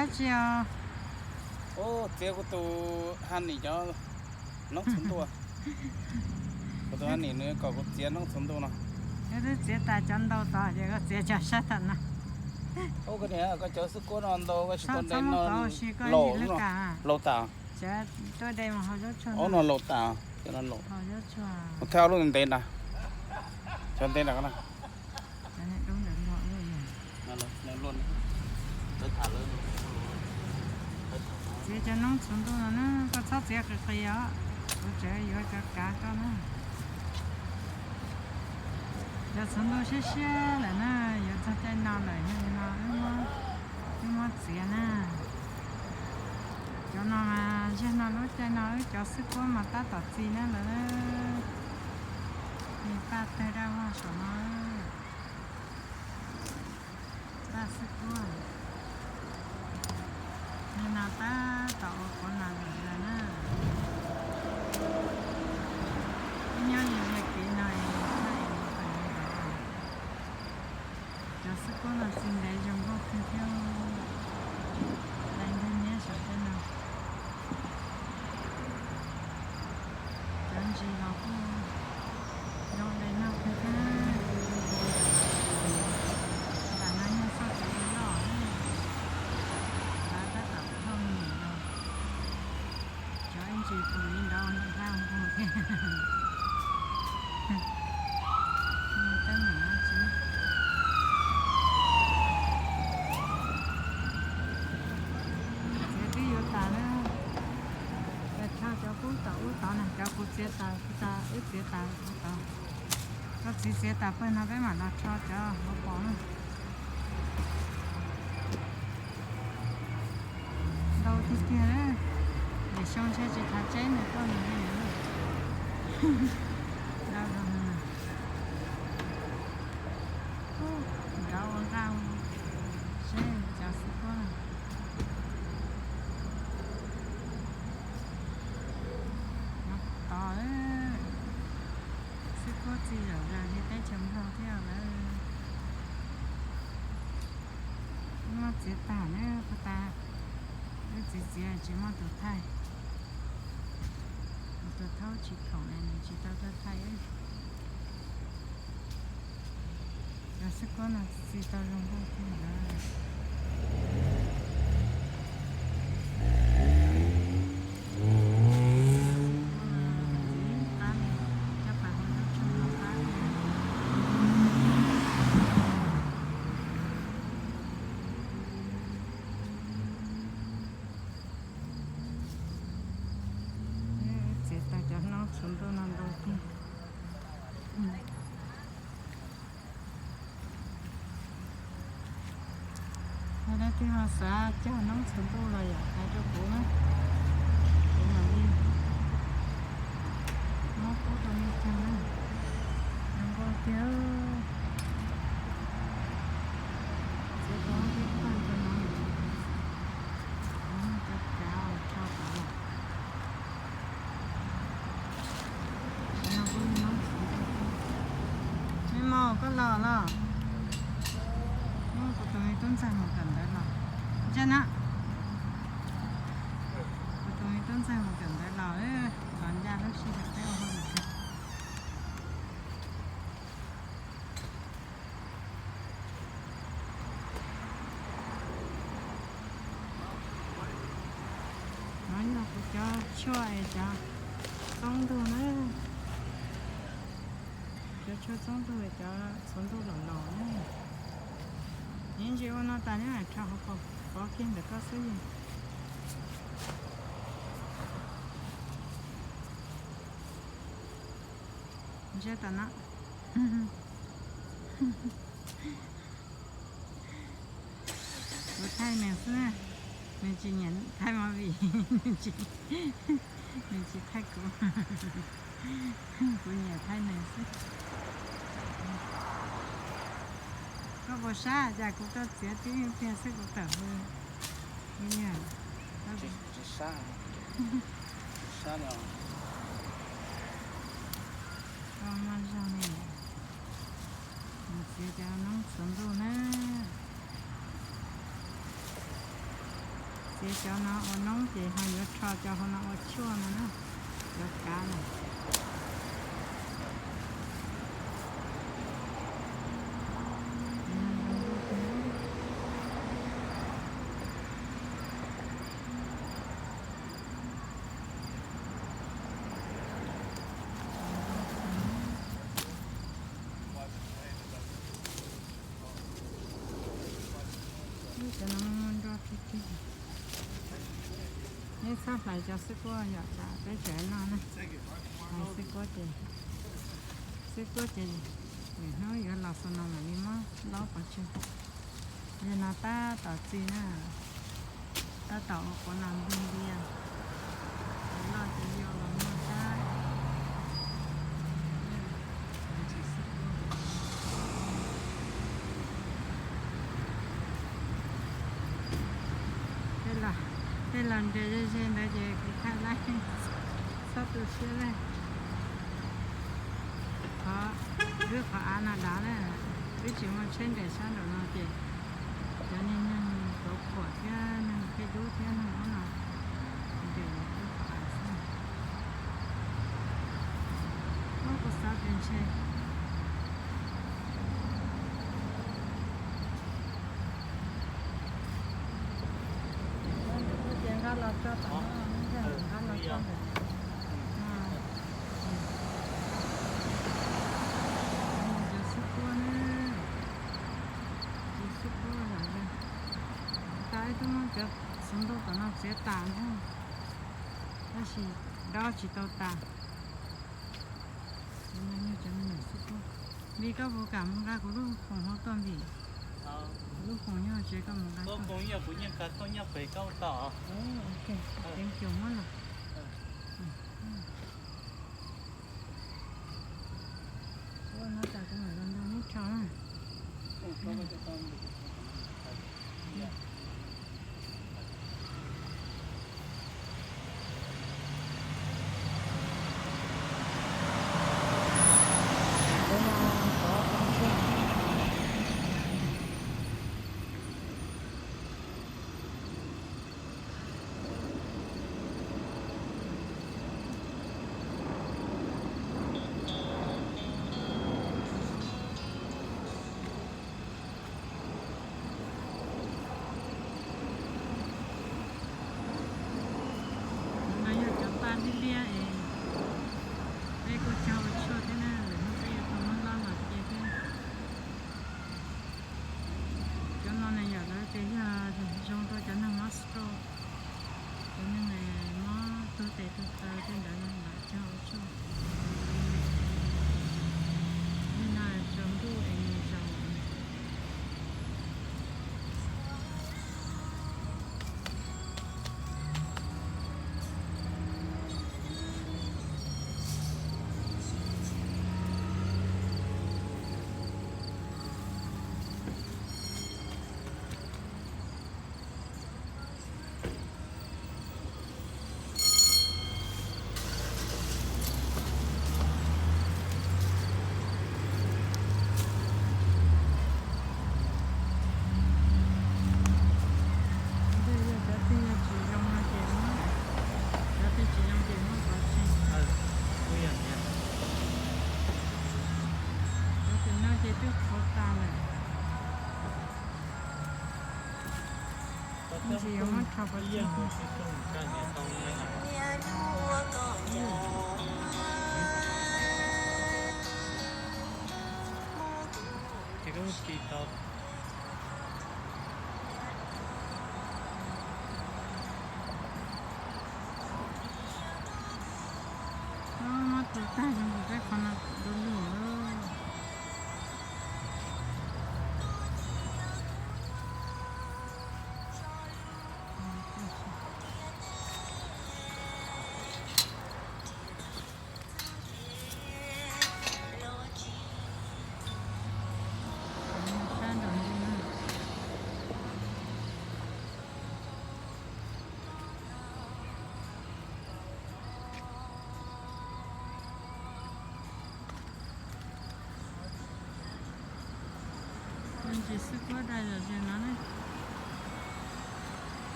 Dab tsi os? Txiav kuv tus Honey cov noob txhuv ntuj. Kuv tus Honey nws kom kuv txiav noob txhuv ntuj no. Wb twb txiav tas cov ntau tod ces koj txiav cov sab tom no. Koj cov xwb kuab no ntau koj tsis tau de no, laus tas. Ub no laus tas, cov no laus. Mus thaij ob lub ntev ntev na. Cov ntev ntev na. Txiav cov noob txhuv ntuj no na, koj txhob txiav qis qis os, kuv tseem yuav cov kav koj na. Cov txhuv ntuj siab siab lawm na, yuav txog caij no lawm, yog li no wb muab txiav na. Cov no mas, yog no lub caij no wb cov xwb kuab mas tab tom txi na lawm. Nws paj tawg daj vog saum no. Paj xwb kuab. Nim no tab tom ua qauv nas lawm na. Wb nyob ze ze kev no es txhob es mus pem no los. Cov xwb kuab no txi ntev zoo nkauj kawg thiab. Dai ntug niab saum tej no. Cov ntsis los kuj zoo dai noj kawg thiab. Nram no yog txoj kev loj, nram tab tom thauj mus los. Cov ntsis pus li nrov nqaj nquag thiab. Teeb meem dab tsi. Txiav twb yuav tas na. Rho cov kub tom ub tod na, cov kuv txiav tas, wb txiav tas ub tod. Koj txiv txiav tas pawg no peb mam los rho cov hauv paus na. Ntau tiag tiag, lwm xyoo ntshe tsis thaiv tseb nws tuaj nws li. Ntau zog no. Nrov ua nqaj seb cov xwb kuab no. Tod, xwb kuab txi zom zaws li teb chaws Nplog thiab lawm. Muab txiav tag na, puag ta wb txiav txiav tsis muaj tus thaij. Tus thaub tsis khoom na nws tsis tau tuaj thaij. Cov xwb kuab no txi tau zoo nkauj kawg lawm. Txiav tau cov noob txhuv ntuj no ntau tiag. Yog leej twg ho xav cog noob txhuv ntuj los yom hais rau kuv na, kuv mam li muab pub rau nej cog na. Zoo nkauj tiag. Txiav tau ob peb tag rau no, cov kav rho tod los. Me mos, koj los los? Kuv tus me tub ntxawg mus kawm ntawv los. Ntsia na, kuv tus me tub ntxawg mus kawm ntawv los, los ncaj lub sij hawm peb ua hauj lwm kawg. No yog kuv cov tshuaj es cov txoob ntug na. Cov tshuaj txoob ntug, cov txhuv ntuj laus laus na. Niv ntsis ua no tas neb mam rho hauv paus, pov kiag ntawm koj xwb yog. Ntsia tom no. Kuv thaij nws xwb na, nws tsis nyiam thaij movie, nws tsis thaij kuv, kuv nyiam thaij nws xwb. Koj puas sab? Cas kuv koj txiav tib pliag xwb kuv tawm hws. Ib yam, tsis sab, tsis sab li. Koj maj zog li, mus txiav cov noob txhuv ntuj na. Ces cov no ua noob ces ho yuav rho cov hauv no ua tshuaj no na, cov kav no. Cov no muaj nroj tiag tiag. Neb txhob hlais cov xwb kuab yom, tsam peb tseem noj na. Hlais xwb kuab ces, xwb kuab ces lwm hnub yuav los xo no mam li muab laub pov tseg. Yog no tab tom txi na, tab tom ua quav nas npog ntiag, loj ces yog los muaj tab. Tej los nres ze ze ntawd ces kuv thaij laij, txhob tu siab lawm. Qhov, wb qhov av no dav na, wb tsis muaj tsheb nres sab nraum no ces cov niag neeg tuav phuam thiab neeg pheej dub thiab neeg ub no nres wb qhov av xwb. Ub, kuv xav tias ntshe ces nqa los tso tom no, nqa los tso ntawm no. Cov xwb kuab na, cov xwb kuab los yog tas ib tug muab cov xov ntuj tom no txiav tas na, tab sis dob tsis tau tas. Cov no yog cov me nyuam xwb kuab. Vim koj puas kam mus nqa kuv lub khoom hauv tuaj Vim? Kuv lub khoom nyob tsev, koj mus nqa tuaj. Ok, thank you muab los. Ua no tas kuv mam los nrog neb rho na. No yog cov paj liab liab es peb kuj cog ua tshuaj thiab na, lwm hnub peb yuav tau muab lob los cia thiab. Cov no na yom, lawv tias yog zoo rau cov neeg mob stroke, cov neeg mob tuag tes tuag taw tej ntawd los cog ua tshuaj. Li no tsaus ntuj es nws zaum. Cov twg yog tsis zoo no ces muab, cov twg tsis zoo ces muab pov tseg. Cov twg no ces twb qhuav tas lawm. Ntsis yuav muab rho pov tseg. Ces koj tsis tau. Mob tu tag zoo nkaus peb qhov no du lug lawm. Ntsis xwb kuab dai zom zaws no ne.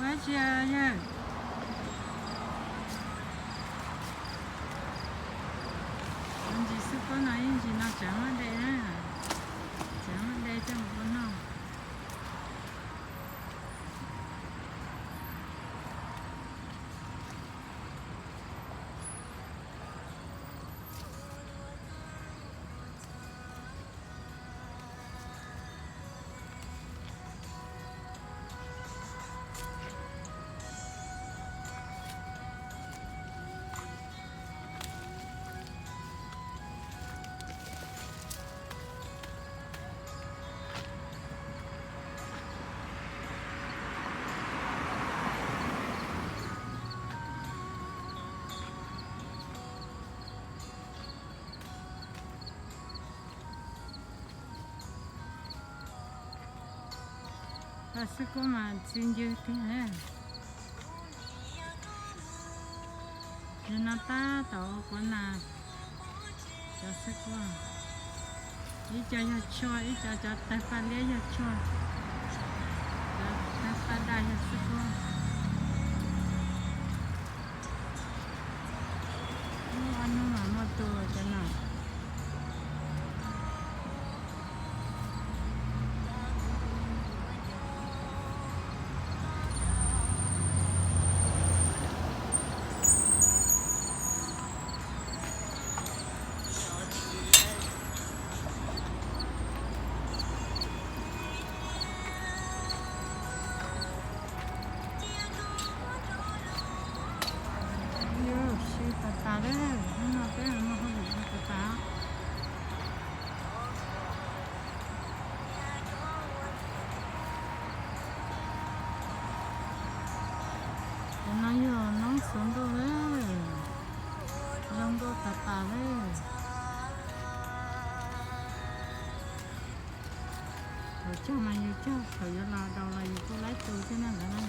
Ua tsi yawg? Ntsis xwb pob no ib ntsis no tseem muab de na. Tseem muab de coj mus ua noj. Xwb kuab mas txi ncw tiag. Yog no tab tom ua quav nas. Cov xwb kuab, ib co yog tshuaj, ib co cov tawg paj liab yog tshuaj, cov tawg paj daj yog xwb kuab. Hnub ob hnub mas muaj tu cov no. Yuav sib tas tas lawm, hnub no peb muaj hauj lwm tas tas. Cov no yog noob xuv ntuj lawm, zoo nkauj tas tas lawm. Thaum cog mas yus cog, thaum yuav los daus los yus kuj laib tu thiab na ntawd na.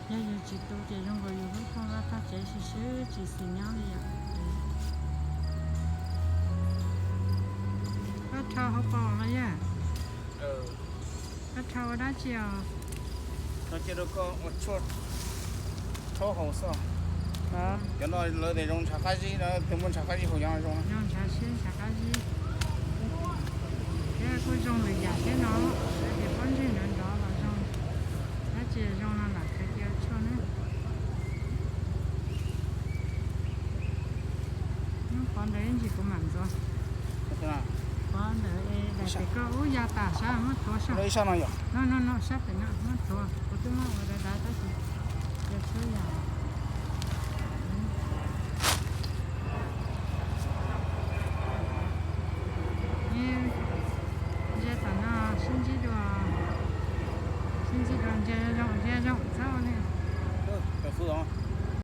Yog yus tsis tu ces zoo nkaus yus lub thooj lab tag tsev sib sib tsis xis nyob li yom. Koj rho hauv paus los yog? Koj rho ua dab tsi os? Rho haus xwb. Cov no lawv tias zoo ntshav qab zib, tus muaj ntshav qab zib haus cov no zoo. Zoo ntshav siab ntshav qab zib. Thiab kuj zoo lwm yam thiab no, sawv daws pob ntseg nrov nrov los zoo. Dab tsi zoo no lam khaws cia tshuaj na. Nyob qhov ntawd ib ntsis kuv mam ntxuav. Qhov ntawd es daim pem koj ub ya tas sab muab thuav sab. No no no sab pem no muab thuav, kuv twb muab ua dav dav tab sis cia tshuab yam. Ntsia tom no sib ntsib dua, sib ntsib dua ntsia zoo ntsia zoo txhob li.